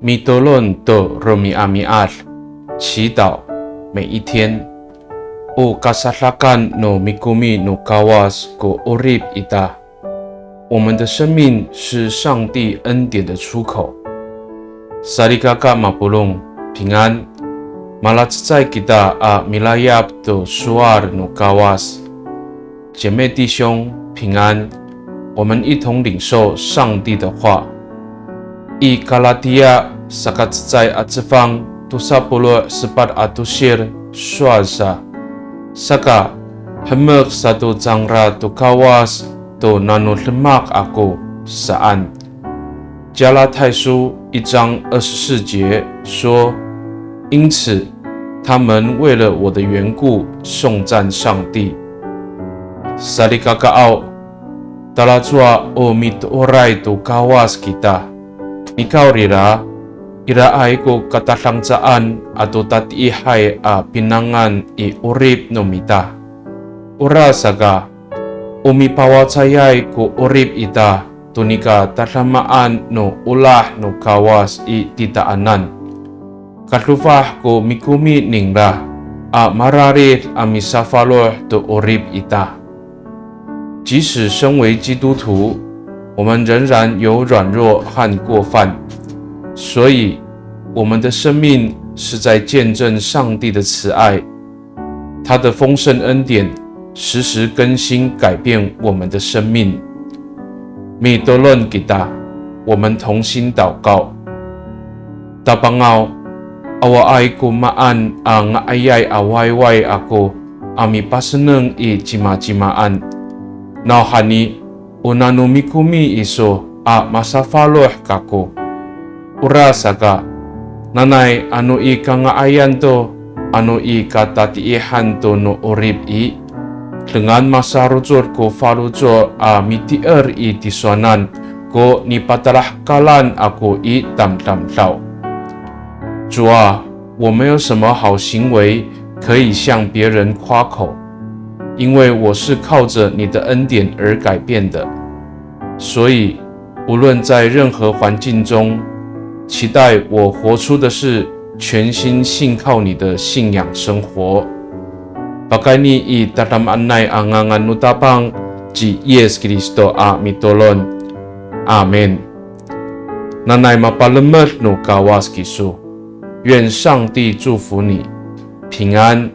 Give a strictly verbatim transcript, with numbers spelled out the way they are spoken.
Mitolon to romi'ami'ad, 祈祷每一天。O kasadakan no mikomi no Kawas ko 'orip ita. 我们的生命是上帝恩典的出口。Salikaka mapolong, 平安。Malacecay kita a milayap to sowal no Kawas. 姐妹弟兄，平安。我们一同领受上帝的话。I Kalatiya saka cecay a cefang tosa polo' sepat a tosir sowal sa, saka, hemek sato cangra to Kawas to nano demak ako saan. 加拉太书一章二十四节说，因此他们为了我的缘故颂赞上帝。Salikakaaw, talacowa o mitooray to Kawas kita. Nikawrira, iraay ko katadangcaan ato tatiihay a pinangan i 'orip no mita. Orasaka, o mipawacayay ko 'orip ita to nika tadamaan no olah no Kawas i titaanan. Kadofah ko mikomi ningra a mararid a misafaloh to 'orip ita. 即使身为基督徒，我们仍然有软弱和过犯，所以我们的生命是在见证上帝的慈爱。 他的丰盛恩典时时更新改变我们的生命。Mitolon kita, 我们同心祷告。Tapangaw, awaay ko maan a nga'ayay a wayway ako a mipaseneng i cimacimaan. Nawhani, o nano mikomi iso a masafaloh kako. Orasaka, nanay ano i kanga'ayan to, ano i katatiihan to no 'orip i, dengan masarocod ko faloco' a mitier i tisowanan ko nipatalahekalan ako i tamdamdaw. 主啊，我没有什么好行为可以向别人夸口，因为我是靠着你的恩典而改变的。所以，无论在任何环境中，期待我活出的是全心信靠你的信仰生活。Pakayni i tadamaanay a ngangan no Tapang ci Yis Kristo a mitolon. Amin. Nanay mapalemed no Kawas kiso. 愿上帝祝福你，平安。